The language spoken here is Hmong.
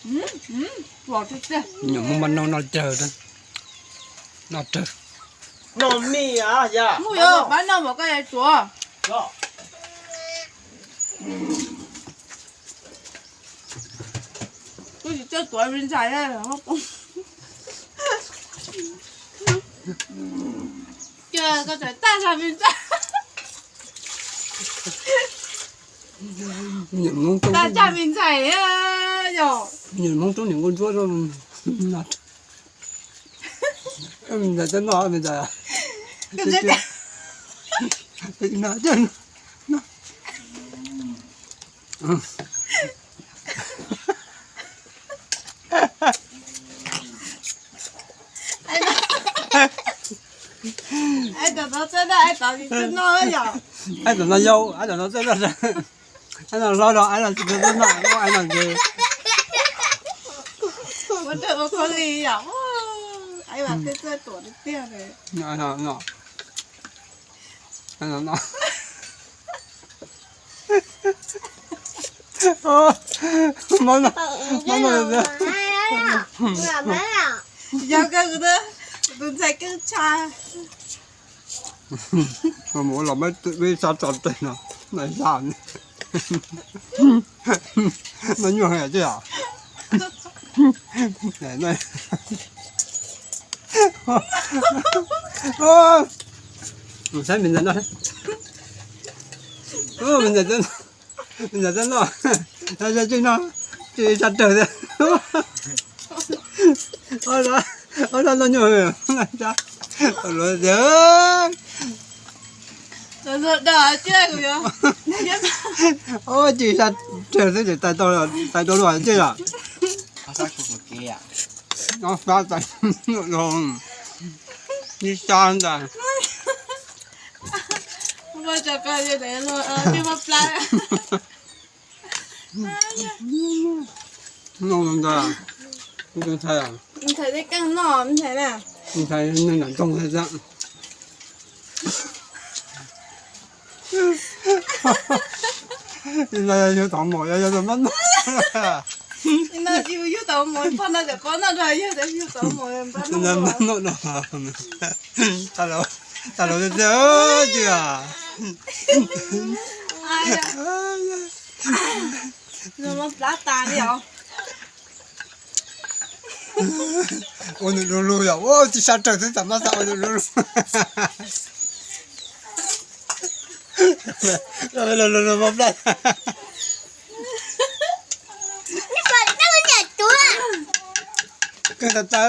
Nyuam Hmoob mas noj noj cawg, noj rawg. Noj mij ah, yog pab noj mas koj yuav tsuav. Kuv tsis txawj tuav me ntxhais. Koj txawm tag zog me ntxhais. Tag zog me ntxhais yog. Nyuam Hmoob tub niam nkauj ntsuab no. Me ntxhais txawj noj me ntxhais. Aib tom no yau, aib tom no txawj noj, aib no hlob los aib no tsis txawj noj, aib no ntshe. Ua li yom, aib mas thiaj txawj tuam tiag tiag. Yog koj, tus ntxhais keej tshaj. Mus ua los peb sab tso tes no, na yam no nyuaj heev tiag. Saib me ntxhais no, me ntxhais, me ntxhais txawj noj, txawj noj, tsis sab rawg tiag. Ob sab no nyuaj heev, luav tiag. Tsis sab rawg xwb ces tais tau, tais tau luag tiag yom. Ob sab tais, ib sab ntag. Noj ntag, ntxhais, ntxhais neeg nam ntxoo thiab. Yug tau mos yog yog tau npab noj. Yug tau mos poj no cov poj noj rau yug, yug tau mos npab noj no. Tas los tiag tiag. Plab tas li os. Ua nws lug lug yom, ua tsis sab rawg xwb tam mab xav ua nws lug lug. Lug lug lug lug plab. Kawg tas tas.